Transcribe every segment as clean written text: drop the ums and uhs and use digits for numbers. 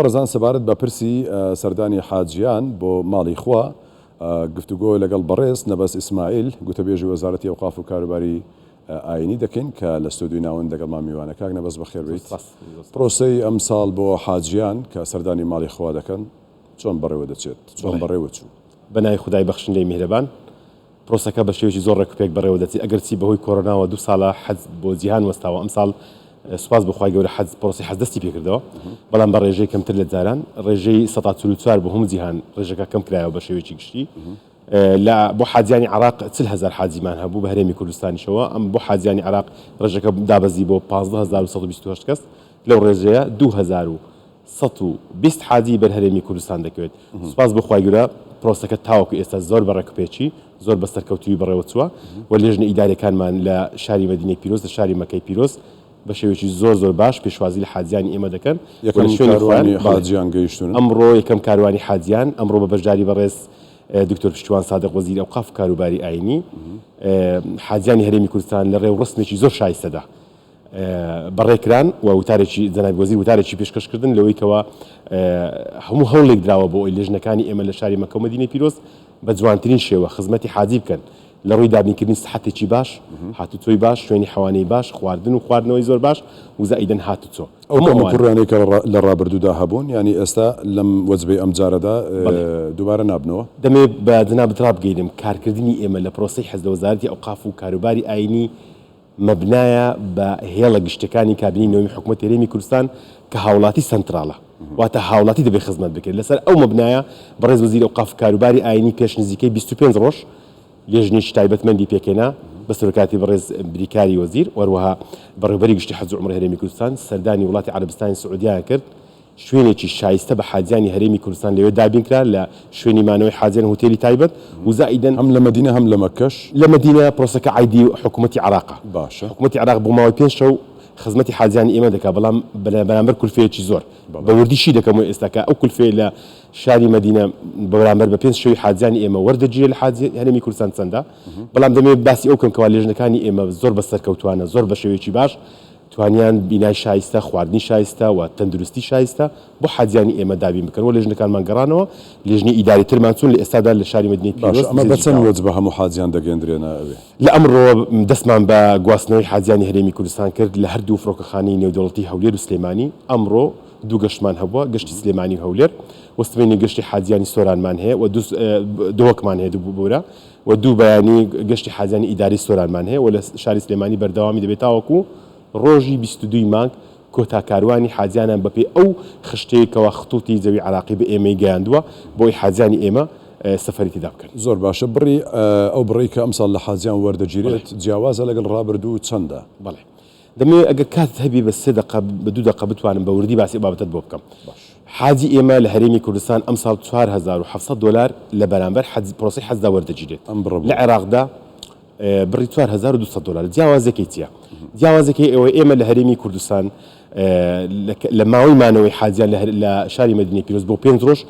بەڕێزان سەبارەت بە پرسی سەردانی حاجیان بۆ ماڵی خوا گفتوگۆ لەگەڵ بەڕێز نەبەز ئیسماعیل گوتەبێژی وەزارەتی ئەوقاف و کاروباری ئاینی دەکەین کە لە ستۆدیۆی ناوەند لەگەڵمان میوانە. کاک نەبەز بەخێر بێیت. پرۆسەی ئەمساڵ بۆ حاجیان کە سەردانی ماڵی خوا دەکەن چۆن بەڕێوە دەچێت؟ چۆن بەڕێوە چوو؟ بە ناوی خودای بەخشندەی میهرەبان. پرۆسەکە بە شێوەیەکی زۆر ڕێکوپێک بەڕێوە دەچێت، ئەگەرچی بەهۆی کۆرۆناوە دوو ساڵە حەج بۆ جیهان وەستاوە، ئەمساڵ سوپاس بۆ خوای گەورە حەج پرۆسەی حەج دەستی پێکردەوە، بەڵام بە ڕێژەی کەمتر لە جاران، ڕێژەی 44% بۆ هەموو جیهان ڕێژەکە کەم کرایەوە بە شێوەیەکی گشتی. لە بۆ حاجیانی عێراق 40 هەزار حاجیمان هەبوو بە هەرێمی کوردستانیشەوە، ئەم بۆ حاجیانی عێراق ڕێژەکە دابەزی بۆ 15128 کەس، لەو ڕێژەیە 2120 حاجی بەر هەرێمی کوردستان دەکەوێت. سوپاس بۆ خوای گەورە پرۆسەکە تاوەکو ئێستا زۆر بە ڕێکوپێکی، زۆر بە سەرکەوتوویی بەڕێوەچووە و لێژنە ئیداریەکانمان لە شاری مەدینەی پیرۆز، لە شاری مەکەی پیرۆز بە شێوەیەکی زۆر زۆر باش پێشوازی لە حاجیانی ئێمە دەکەن و لە یەکەم شوێنی خۆیان کاروانی بەڵێ حاجیان گەیشتوون؟ ئەمڕۆ یەکەم کاروانی حاجیان ئەمڕۆ بە بەشداری بەڕێز دکتۆر پشتیوان سادق وەزیری ئەوقاف و کاروباری ئایینی حاجیانی هەرێمی کوردستان لە ڕێوڕەسمێکی زۆر شایستەدا بەڕێکران و وتارێکی جەنابی وەزیر وتارێکی پێشکەش کردن لەوەی کەوا هەموو هەوڵێک دراوە بۆ ئەوەی لێژنەکانی ئێمە لە شاری مەککە و مەدینەی پیرۆز بە جوانترین شێوە خزمەتی حاجی بکەن لە ڕووی دابینکردنی سحەتێکی باش، هاتوچۆی باش، شوێنی حەوانەی باش، خواردن و خواردنەوەی زۆر باش و زائیدەن هاتوچۆ. ئەو هەموو ئەوانە. کەموکوڕیانەی کە لە ڕابردوودا هەبوون یانی ئێستا لەم وەجبەی ئەمجارەدا دووبارە نابنەوە؟ دەمەوێت بە جەنابت ڕابگەینم کارکردنی ئێمە لە پرۆسەی حەج لە وەزارەتی ئەوقاف و کاروباری ئایینی مەبنایە بە هێڵە گشتیەکانی کابینەی نۆیەمی حکومەتی هەرێمی کوردستان کە هاوڵاتی سەنتراڵە واتە هاوڵاتی دەبێت خزمەت بکرێت لەسەر ئەو مەبنایە بەڕێز وەزیری ئەوقاف و کاروباری ئاینی پێش نزیکەی 25 ڕۆژ لێژنەیەکی تایبەتمەندی پێکهێنا بە سەرۆکایەتی بەڕێز بریکاری وەزیر و هەروەها بەڕێوبەری گشتی حەج و عومرەی هەرێمی کوردستان سەردانی وڵاتی عەرەبستانی سعودیایان کرد شوێنێکی شایستە بە حاجیانی هەرێمی کوردستان لەوێ دابین کرا لە شوێنی مانەوەی حاجیان هوتێلی تایبەت و زائیدەن. هەم لە مەدینە هەم لە مەککەش؟ لە مەدینە پرۆسەکە عەیدی حکوومەتی عێراقە. باشە. حکوومەتی عێراق بۆ ماوەی پێنج شەو خزمەتی حاجیانی ئێمە دەکا بەڵام بەرامبەر کولفەیەکی زۆر. بە وردی شی دەکەمەوە ئێستا کە ئەو کولفەیە لە شاری مەدینە بەرامبەر بە پێنج شەوی حاجیانی ئێمە وەردەگیرێ لە حاجی هەرێمی کوردستان چەندە بەڵام دەمەوێت باسی ئەو بکەم کەوا لێژنەکانی ئێمە زۆر بە سەرکەوتوانە زۆر بە شێوەیەکی باش توانیان بینای شایستە، خواردنی شایستە و تەندروستی شایستە بۆ حاجیانی ئێمە دابین بکەن و لێژنەکانمان گەڕانەوە، لێژنەی ئیداری ترمان چوون لە ئێستادا لە شاری مەدینەی باشە پیرۆز ئەمە بە جێگیر چەند کراوە. وەجبە هەموو حاجیان دەگەیەندرێنە ئەوێ؟ لە ئەمڕۆوە دەستمان بە گواستنەوەی حاجیانی هەرێمی کوردستان کرد لە هەردوو فڕۆکەخانەی نێودەوڵەتی هەولێر و سلێمانی، ئەمڕۆ دوو گەشتمان هەبووە، گەشتی سلێمانی و هەولێر و سبەینێ گەشتی حاجیانی سۆرانمان هەیە و دوو دهۆکمان هەیە دوو ببورە و دوو بەیانی گەشتی حاجیانی ئیدارەی سۆرانمان هەیە و لە شاری سلێمانی بەردەوامی دەبێت تاوەکو ڕۆژی 22 ی مانگ کۆتا کاروانی حاجیانان بەپێی ئەو خشتەیەی کەوا خطوطی جەوی عێراقی بە ئێمەی گەیاندووە بۆی حاجیانی ئێمە سەفەری تێدا بکەن. زۆر باشە بڕی ئەو بڕەی کە ئەمساڵ لە حاجیان وەردەگیرێت جیاوازە لەگەڵ ڕابردوو چەندە؟ بەڵێ دەمەوێت ئەگەر کاتت هەبی بە سێ دەقە بە دوو دەقە بتوانم بە وردی باسی ئەو بابەتەت بۆ بکەم. باش. حاجی ئێمە لە هەرێمی کوردستان ئەمساڵ 4700 دۆلار لە بەرامبەر حەج پرۆسەی حەجدا وەردەگیرێت. ئەم بڕە لە بۆ؟ عێراقدا بڕی 4200 دۆلار. جیاوازیەکەی چیە؟ جیاوازیەکەی ئەوەیە ئێمە لە هەرێمی کوردستان لە ماوەی مانەوەی حاجیان لە شاری مەدینەی پیرۆز بۆ پێنج ڕۆژ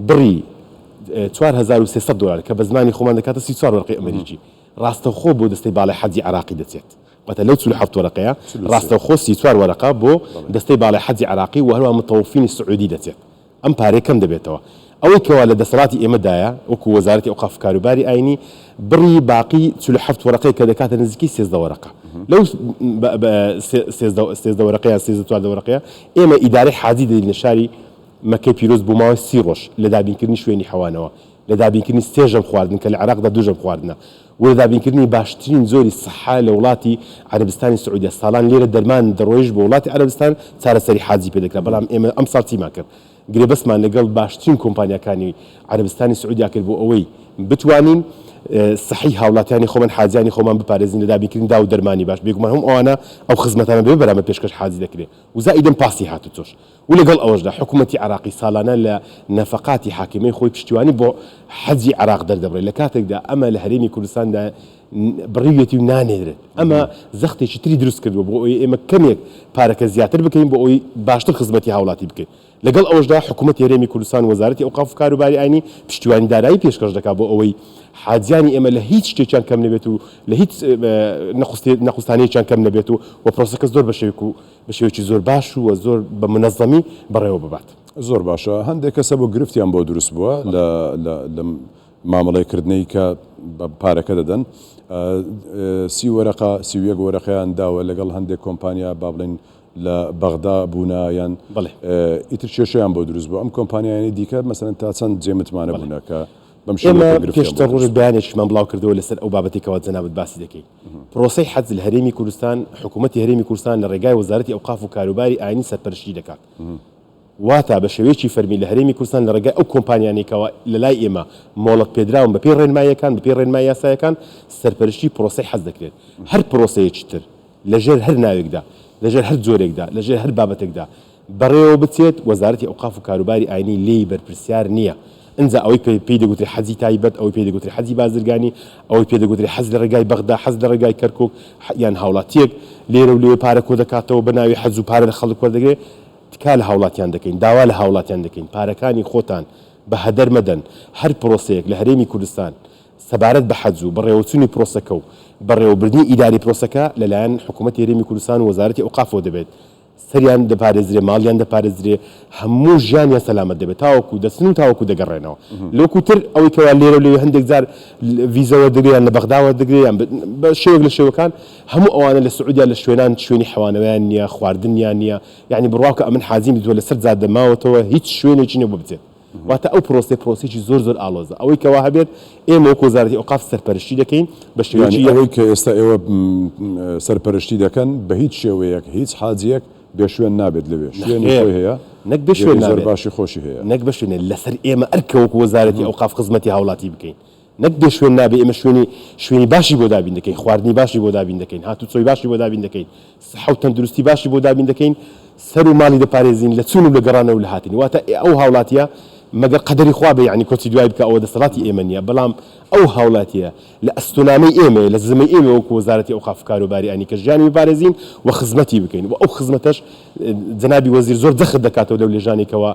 بڕی 4300 دۆلار کە بە زمانی خۆمان دەکاتە 34 وەرقەی ئەمریکی ڕاستەوخۆ بۆ دەستەی باڵای حەجی عێراقی دەچێت. واتە لەو 47 وەرەقەیە ڕاستەوخۆ 34 وەرەقە بۆ دەستەی باڵای حەجی عێراقی و هەروەها متەوفینی سعودی دەچێت. ئەم پارەیە کەم دەبێتەوە. ئەوەی کەوا لە دەسەڵاتی ئێمەدایە وەکو وەزارەتی ئەوقاف و کاروباری ئاینی بڕی باقی 47 وەرەقەی کە دەکاتە نزیکەی 13 وەرەقە لەو 13 وەرەقە یان 13 14 وەرەقەیە ئێمە ئیدارەی حاجی دەدەین لە شاری مەککەی پیرۆز بۆ ماوەی 30 ڕۆژ لە دابینکردنی شوێنی حەوانەوە لە دابینکردنی سێ ژەم خواردن کە لە عێراقدا دوو ژەم خواردنە و لە دابینکردنی باشترین جۆری سەحە لە وڵاتی عەرەبستانی سعودیە، ساڵان لێرە دەرمان دەڕۆیشت بۆ وڵاتی عەرەبستان چارەسەری حاجی پێ دەکرا، بەڵام ئێمە ئەمساڵ چیمان کرد؟ گرێبەستمان لەگەڵ باشترین کۆمپانیاکانی عەرەبستانی سعودیا کرد بۆ ئەوەی بتوانین سەحەی هاوڵاتیانی خۆمان حاجیانی خۆمان بپارێزین لە دابینکردنی داو و دەرمانی باش، بێگومان هەموو ئەوانە ئەو خزمەتانە بەبێ بەرامبەر پێشکەش حاجی دەکرێ و زائیدەن پاسی هاتوچۆش. و لەگەڵ ئەوەشدا حکومەتی عێراقی ساڵانە لە نەفەقاتی حاکیمەی خۆی پشتیوانی بۆ حەجی عێراق دەردەبڕێت لە کاتێکدا ئەمە لە هەرێمی کوردستاندا بڕیویەتی و نانێرێت ئەمە زەختێکی تری دروست کردووە بۆ ئەوەی ئێمە کەمێک پارەکە زیاتر بکەین بۆ ئەوەی باشتر خزمەتی هاوڵاتی بکەین لەگەڵ ئەوەشدا حکومەتی هەرێمی کوردستان وەزارەتی ئەوقاف و کاروباری ئاینی پشتیوانی دارایی پێشکەش دەکات بۆ ئەوەی حاجیانی ئێمە لە هیچ شتێکیان کەم نەبێت و لە هیچ نەقوستانەیەکیان کەم نەبێت و پرۆسەکە زۆر بە شێوەیەک و بە شێوەیەکی زۆر باش و زۆر بە مونەزەمی بەڕێوە ببات. زۆر باشە هەندێک کەس هەبوو گرفتیان بۆ دروست بووە لە لە لەم مامەڵەی کردنەی کە بە پارەکە دەدەن سی وەرەقە 31 وەرەقەیان داوە لەگەڵ هەندێک کۆمپانیا با بڵێین لە بەغدا بوونە یان بەڵێ. ئیتر کێشەیان بۆ دروست بوو ئەم کۆمپانیایانەی دیکە مەسەلەن تا چەند جێ متمانە بەڵێ. بوونە کە بەم ئێمە شێوەیە گرفتیان بۆ پێشتر دروست ڕۆژێک بوو؟ بەیانێکیشمان بڵاو کردەوە لەسەر ئەو بابەتەی کەوا جەنابت باسی دەکەی. پرۆسەی حەج لە هەرێمی کوردستان، حکوومەتی هەرێمی کوردستان لە ڕێگای وەزارەتی ئەوقاف و کاروباری ئایینی سەرپەرشتی دەکات. واتە بە شێوەیەکی فەرمی لە هەرێمی کوردستان لە ڕێگای ئەو کۆمپانیانەی کەوا لە لای ئێمە مۆڵەت پێدراون بە پێی ڕێنماییەکان، بە پێی ڕێنمایە یاسایەکان سەرپەرشتی پرۆسەی حەج دەکرێت. هەر پرۆسەیەکی تر لە ژێر هەر ناوێکدا، لە ژێر هەر جۆرێکدا، لە ژێر هەر بابەتێکدا بەڕێوە بچێت، وەزارەتی ئەوقاف و کاروباری ئاینی لێی بەرپرسیار نییە. ئنجا ئەوەی پێی دەگوترێ حەجی تایبەت، ئەوەی پێی دەگوترێ حەجی بازرگانی، ئەوەی پێ دەگوترێ حەج لە ڕێگای بەغدا، حەج لە ڕێگای کەرکوک، یان هاوڵاتییەک لێرە و لەوێ پارە کۆدەکاتەوە بە ناوی حەج و پارە لە خەڵک وەردەگرێ، تکا لە هاوڵاتیان دەکەین، داوا لە هاوڵاتیان دەکەین پارەکانی خۆتان بە هەدەر مەدەن، هەر پرۆسەیەک لە هەرێمی کوردستان سەبارەت بە حەج و بەڕێوەچوونی پرۆسەکە و بەڕێوەبردنی ئیداری پرۆسەکە لەلایەن حکوومەتی هەرێمی کوردستان و وەزارەتی ئەوقافەوە دەبێت، سەریان دەپارێزرێ، ماڵیان دەپارێزرێ، هەموو ژیانیان سەلامەت دەبێت تاوەکو دەچن و تاوەکو دەگەڕێنەوە. لەوەکو تر ئەوەی کەوا لێرە و لەوێ هەندێک جار ڤیزە وەردەگرێ یان لە بەغدا وەردەگرێ یان بە شێوەیەک لە شێوەکان هەموو ئەوانە لە سعودیا لە شوێنان شوێنی حەوانەوەیان نییە، خواردنیان نییە، یەعنی بڕوا بکە ئەمن حاجیم دیتووە لەسەر جادە ماوەتەوە هیچ شوێنێکی نییە بۆ بچێت. واتە ئەو پرۆسەیە پرۆسەیەکی زۆر زۆر ئاڵۆزە ئەوەی کەوا هەبێت ئێمە وەکو وەزارەتی ئەوقاف سەرپەرشتی دەکەین بە شێوەیەکی یانی ئەوەی کە ئێستا ئێوە سەرپەرشتی دەکەن بە هیچ شێوەیەک هیچ حاجییەک بێ شوێن نابێت لەوێ شوێنی خۆی هەیە نەک بێ شوێن جێگەی زۆر نابێت باشی خۆشی هەیە. نەک بە شوێنێ لەسەر ئێمە ئەرکە وەکو وەزارەتی ئەوقاف خزمەتی هاوڵاتی بکەین نەک بێ شوێن نابێ ئێمە شوێنی شوێنی باشی بۆ دابین دەکەین خواردنی باشی بۆ دابین دەکەین هاتوچۆی باشی بۆ دابین دەکەین سحە و تەندروستی باشی بۆ دابین دەکەین سەر و ماڵی دەپارێزین لە چوون و لە گەڕانەوە و لە هاتنی واتە ئەو هاوڵاتیە مەگەر قەدەری خوا بێ یانی کۆچی دوای بکا ئەوە دەسەڵاتی ئێمە نیە بەڵام ئەو هاوڵاتیە لە ئەستۆنامەی ئێمەیە لە زمەی ئێمە وەکو وەزارەتی ئەوقاف و کاروباری ئانی کە ژیانی بپارێزین و خزمەتی بکەین و ئەو خزمەتەش جەنابی وەزیر زۆر جەخت دەکاتەوە لەو لێژانەی کەوا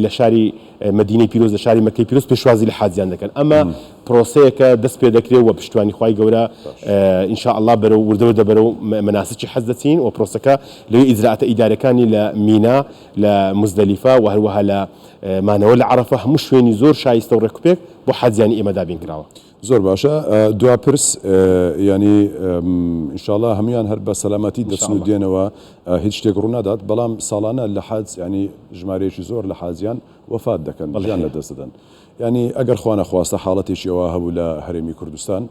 لە شاری مەدینەی پیرۆز لە شاری مەکەی پیرۆز پێشوازی لە حاجیان دەکەن ئەمە پرۆسەیەکە دەست پێ دەکرێت و پشتیوانی خوای گەورە ان شاء اللە بەرەو وردە وردە بەرەو مەناسکی حەج دەچین و پرۆسەکە لەوێ ئیجرائاتە ئیدارەکانی لە مینا لە موزدەلیفە و هەروەها لە مانەوە لە عەرەفە هەموو شوێنی زۆر شایستە و ڕێکوپێک بۆ حاجیانی ئێمە دابین کراوە. زۆر باشە دوا پرس یانی ان شاءاللە هەموویان هەر بە سەلامەتی دەچن و دێنەوە هیچ شتێک ڕوونادات بەڵام ساڵانە لە حەج یانی ژمارەیەکی زۆر لە حاجیان وەفات دەکەن گیان لە دەست دەدەن یانی ئەگەر خوا نەخواستە حاڵەتێکی ئەوا هەبوو لە هەرێمی کوردستان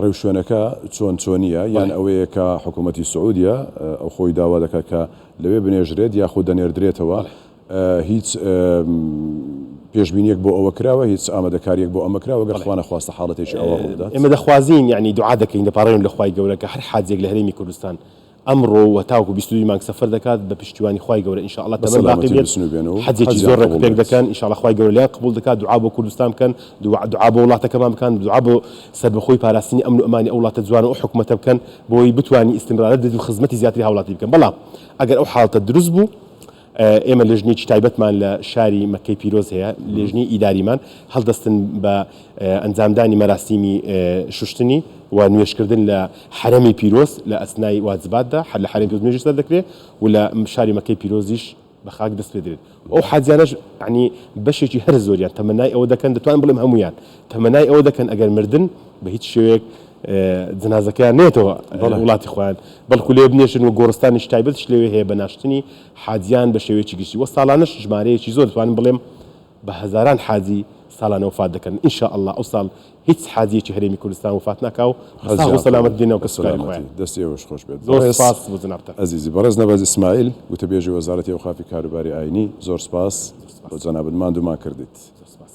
ڕێوشوێنەکە چۆن چۆنیە یان ئەوەیە کە حکوومەتی سعودیە ئەو خۆی داوا دەکات کە لەوێ بنێژرێت یاخود دەنێردرێتەوە هیچ پێشبینیەک بۆ ئەوە کراوە؟ هیچ ئامادەکاریەک بۆ ئەمە کراوە گەر خوانەخواستە حاڵەتێکی ئاوا ڕووبدات؟ ئێمە دەخوازین یانی دوعا دەکەین دەپاڕێین لە خوای گەورە کە هەر حاجیەک لە هەرێمی کوردستان ئەمڕۆ و تاوەکو 22 مانگ سەفەر دەکات بە پشتیوانی خوای گەورە ان شاء اللە بە تەمەن باقی سەلامەتی بێت بچن و بێن و حەجێکی حەجیان زۆر قبوڵ ڕێک و پێک بێت. دەکەن ان شاء اللە خوای گەورە لێیان قبوڵ دەکات دوعا بۆ کوردستان بکەن دوعا بۆ وڵاتەکەمان بکەن دوعا بۆ سەربەخۆی پاراستنی ئەمن و ئەمانی ئەو وڵاتە جوانە و ئەو حکومەتە بکەن بۆی بتوانین ئیستمرارەت بێت و خزمەتی زیاتری هاوڵاتی بکەن بەڵام ئەگەر ئەو حاڵەتە دروست بوو ئێمە لێژنەیەکی تایبەتمان لە شاری مەککەی پیرۆز هەیە، لێژنەی ئیداریمان هەڵدەستن بە ئەنجامدانی مەراسیمی شوشتنی و نوێژکردن لە حەرەمی پیرۆز لە ئەسنای واجباتدا، هەر لە حەرەمی پیرۆز نوێژی سەر دەکرێ و لە شاری مەککەی پیرۆزیش بە خاک دەسپێدرێت. ئەو حاجیانەش یەعنی بەشێکی هەرە زۆریان تەمەنای ئەوە دەکەن، دەتوانم بڵێم هەموویان تەمەنای ئەوە دەکەن ئەگەر مردن بە هیچ شێوەیەک جەنازەکەیان نەیەتەوە وڵاتی خۆیان بەڵکو لێ بنێژن و گۆڕستانیش تایبەتیش لەوێ هەیە بە ناشتنی حاجیان بە شێوەیەکی گشتی وە ساڵانەش ژمارەیەکی زۆر دەتوانم بڵێم بە هەزاران حاجی ساڵانە وەفات دەکەن ان شاء اللە ئەو ساڵ هیچ حاجیەکی هەرێمی کوردستان وەفات ناکا و بە ساغ و سەلامەت دێنەوە کەسوکاری خۆیان. دەستی ئێوەش خۆش بێت زۆر بەڕێز سپاس بۆ جەنابتان. ئەزیزی بەڕێز نەبەز ئیسماعیل وتەبێژی وەزارەتی ئەوقافی کاروباری ئاینی زۆر سپاس بۆ جەنابت ماندوومان کردیت. زۆر سپاس.